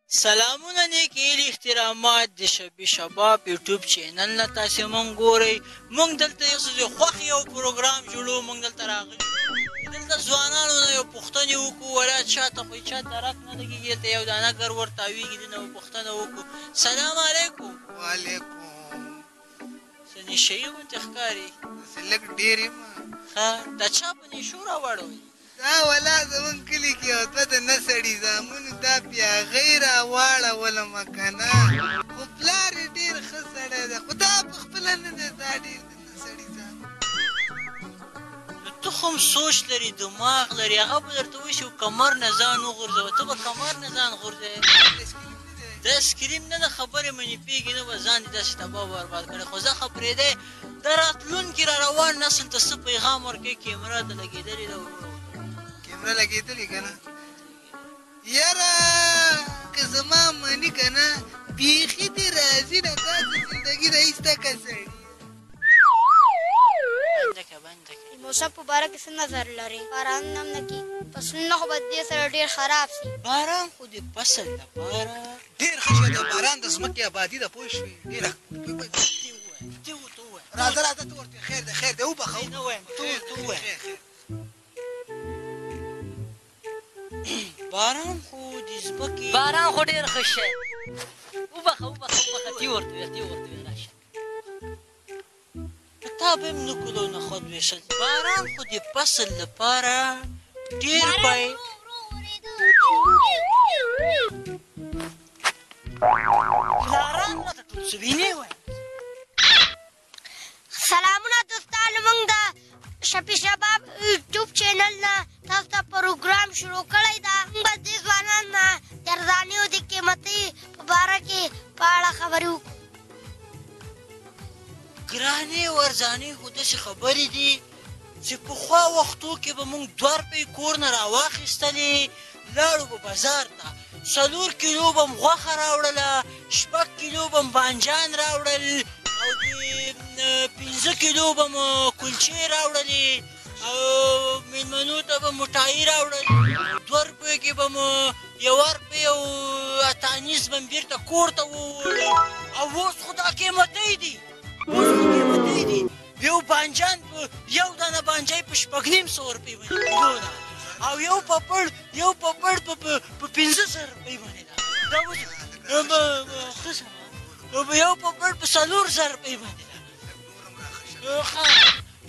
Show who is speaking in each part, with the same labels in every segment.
Speaker 1: سلامونه نیکې هیلې احترامات د شبي شباب یوټیوب چینل نه تاسې مونږ ګورئ. مونږ دلته یو څه خوښ یو پروګرام جوړو. مونږ دلته راغلي دلته ځوانانو نه یو پوښتنې وکړو، ولا چاته خو چا درک نه لګېږي. دلته یو دانه ګر ورتاویږي، دنه پوښتنه وکړو. سلام علیکم.
Speaker 2: وعلیکم.
Speaker 1: څه نشه یي غوندې ښکاري؟
Speaker 2: داسې لږ ډېر یم.
Speaker 1: ښه، دا چا په نشو راواړوئ؟
Speaker 2: دا ولا زمونږ کلي کې یو دوه د نه سړي زامنو دا پیاغۍ راواړولم که نه، خو پلار یې ډېر ښه سړی دی، خو دا په خپله نه دی، دا ډېر د نه سړي زامن.
Speaker 1: نو ته خو هم سوچ لري، دماغ لري، هغه به درته وایي چې کمر نه ځان وغورځوه، ته به کمر نه ځان غورځوې. دا سکریم نه ده، خبرې منې پېږي نه، به ځان دې داسې تباه برباد کړی. خو ځه ښه پرېږدی، د راتلونکي را روان نسل ته څه پیغام ورکوې؟ کیمره ته لګېدلې ده وروره.
Speaker 2: کیمره لګېدلې که نه؟ یاره که زما مني که نه، بیخي دې راځي نه، داسې زندګي ده ایسته که سړي.
Speaker 1: بنده که، بنده که.
Speaker 3: د موسم په باره کې څه نظر لرې؟ باران هم نه کېږي، فصلونه خو به دې سره ډېر خراب سي.
Speaker 1: باران خو د فصل لپاره
Speaker 2: ډېر ښه شی دی. باران د ځمکې ابادي ده، پوه شوې؟ ډېره
Speaker 1: ته ورته ووایه.
Speaker 2: راځه راځه، ته ورته خیر دی، خیر دی، وبخښه.
Speaker 1: نه وایم، ته ورته ووایه.
Speaker 2: خیر خیر.
Speaker 1: باران خو د ځمکې
Speaker 4: باران خو ډېر ښه شی. وبخښه وبخښه وبخښه، تی ورته ووایه، تی ورته ووایه، راشه.
Speaker 1: په تا به هم نه کولو نه خود ویشل. باران خو د فصل لپاره ډېر پای پلاران راته ټول څه وینې وایي.
Speaker 3: سلامونه دوستانو، موږ د شفیع شباب یوټیوب چینل نه تاسو ته پروګرام شروع کړی ده. موږ به دې ځوانانو نه د ارزانیو د قیمتۍ په باره کې په اړه خبرې وکړو.
Speaker 1: ګرانې او ارزانې خو داسې خبرې دي چې پخوا وختو کې به موږ 2 روپۍ کور نه راواخیستلې، لاړو به بازار ته، 4 کیلو به مو غوښه راوړله، 6 کیلو به مو بانجان راوړل، او د 5 کیلو به مو کلچې راوړلې، او میلمنو ته به مټايي راوړل. 2 روپیو کې به مو 1 روپۍ او اتانیز به مو بېرته کور ته ووړل. او اوس خو دا قیمتۍ دي، اوس خو قیمتۍ دي. یو بانجان په یو دانه بانجای په 650 روپۍ باندې کیلو ده، او یو پپړ، یو پپړ په 5000 روپۍ باندې ده. دا اوس یو پپړ په 4000 روپۍ باندې ده.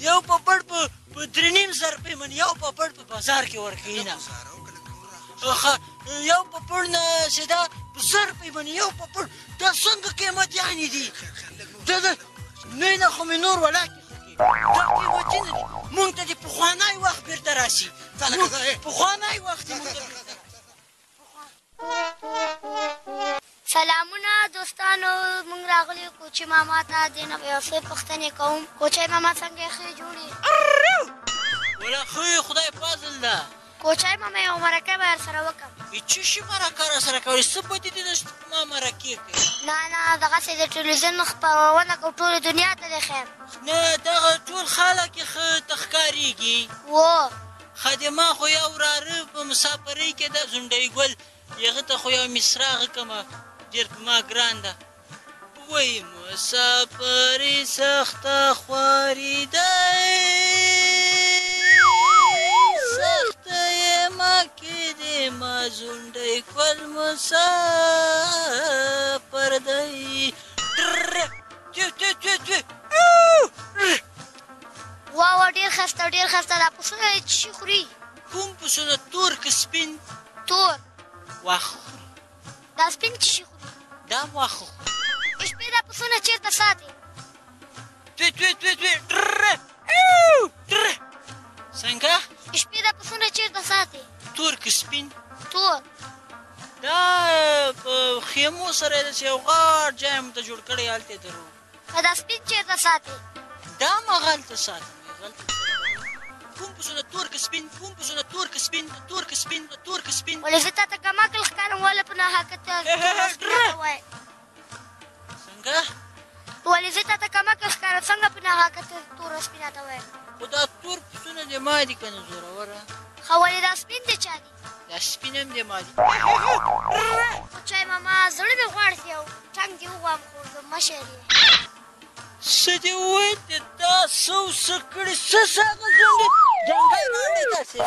Speaker 1: یو پپړ په 3500 روپۍ باندې یو پپړ په بازار کې ورکوي نه. یو پپړ نه چې دا په 1000 روپۍ باندې یو پپړ، دا څنګه قیمتیانې دي؟ دا نه نه، خو مې نور ولا کې ښه کړي. دا قیمتي نه دي. مونږ ته د پخوانی وخت بېرته راسي، پخوانی وخت دې مونږ ته بېرته راسي.
Speaker 3: سلامونه دوستانو، موږ راغلي یو کوچي ماما ته، دې نه به یو څه پوښتنې کوم. کوچی ماما څنګه یې، ښه جوړ یې؟
Speaker 1: ولا ښه یې، خدای فضل ده.
Speaker 3: کوچی ماما یوه مرکه به درسره وکړم.
Speaker 1: څه شي مرکه راسره کوې؟ څه بدي دي چې ما مرکې کوې؟
Speaker 3: نه نه، دغسې د ټلویزیون خپرونه کوم، ټولې دنیا ته دې ښیم.
Speaker 1: نه، دغه ټول خلک یې ښه ته ښکارېږي.
Speaker 3: و
Speaker 1: ښه د ما خو یو وراره په مسافرۍ کې ده، ځونډی ګل، هغه ته خو یو مصرع کومه ډېر په ما ګران ده. وایي مسافري سخته خواري ده، سخته یې ما کې دې ما ځونډی ګل مسافر دی.
Speaker 3: وا وا، ډېر ښایسته، ډېر ښایسته. دا پسونه یې څه شي خوري؟
Speaker 1: کوم پسونه؟ تور که سپین؟
Speaker 3: تور.
Speaker 1: واښه خوري.
Speaker 3: دا سپین څه شي خوري؟
Speaker 1: دا هم واښه خوري.
Speaker 3: شپې دا پسونه چېرته ساتې؟
Speaker 1: توی توی توی توی څنګه؟
Speaker 3: شپې دا پسونه چېرته ساتې؟
Speaker 1: تور که سپین؟
Speaker 3: تور.
Speaker 1: دا په خیمو سره یې داسې یو غټ ځای مو ته جوړ کړی، هلته یې درو.
Speaker 3: که دا سپین چېرته ساتې؟
Speaker 1: دا هم هغلته ساتم، هغلته. کوم پسونه؟ تور که سپین؟ کوم پسونه؟ تور که سپین؟ تور که سپین؟ تور که سپین؟
Speaker 3: ولې زه تا ته کم عقل ښکارم؟ ولې په ناحقه ته وایې؟
Speaker 1: څنګه؟
Speaker 3: ولې زه تا ته کم عقل ښکارم؟ څنګه په ناحقه ته تور او سپین راته وایې؟
Speaker 1: خو دا تور پسونه د ما دي که نه زوروره؟
Speaker 3: ښه، ولې دا سپین د چا دي؟
Speaker 1: دا سپین هم د ما دي.
Speaker 3: کوچی ماما. ماما زړه مې غواړي چې یو ټنګ دې وغواړم خو زه مشر یې.
Speaker 1: څه دې وویل چې دا څه او څه کړي څه څه هغه ځونډي ډنګی راوړی تاسې.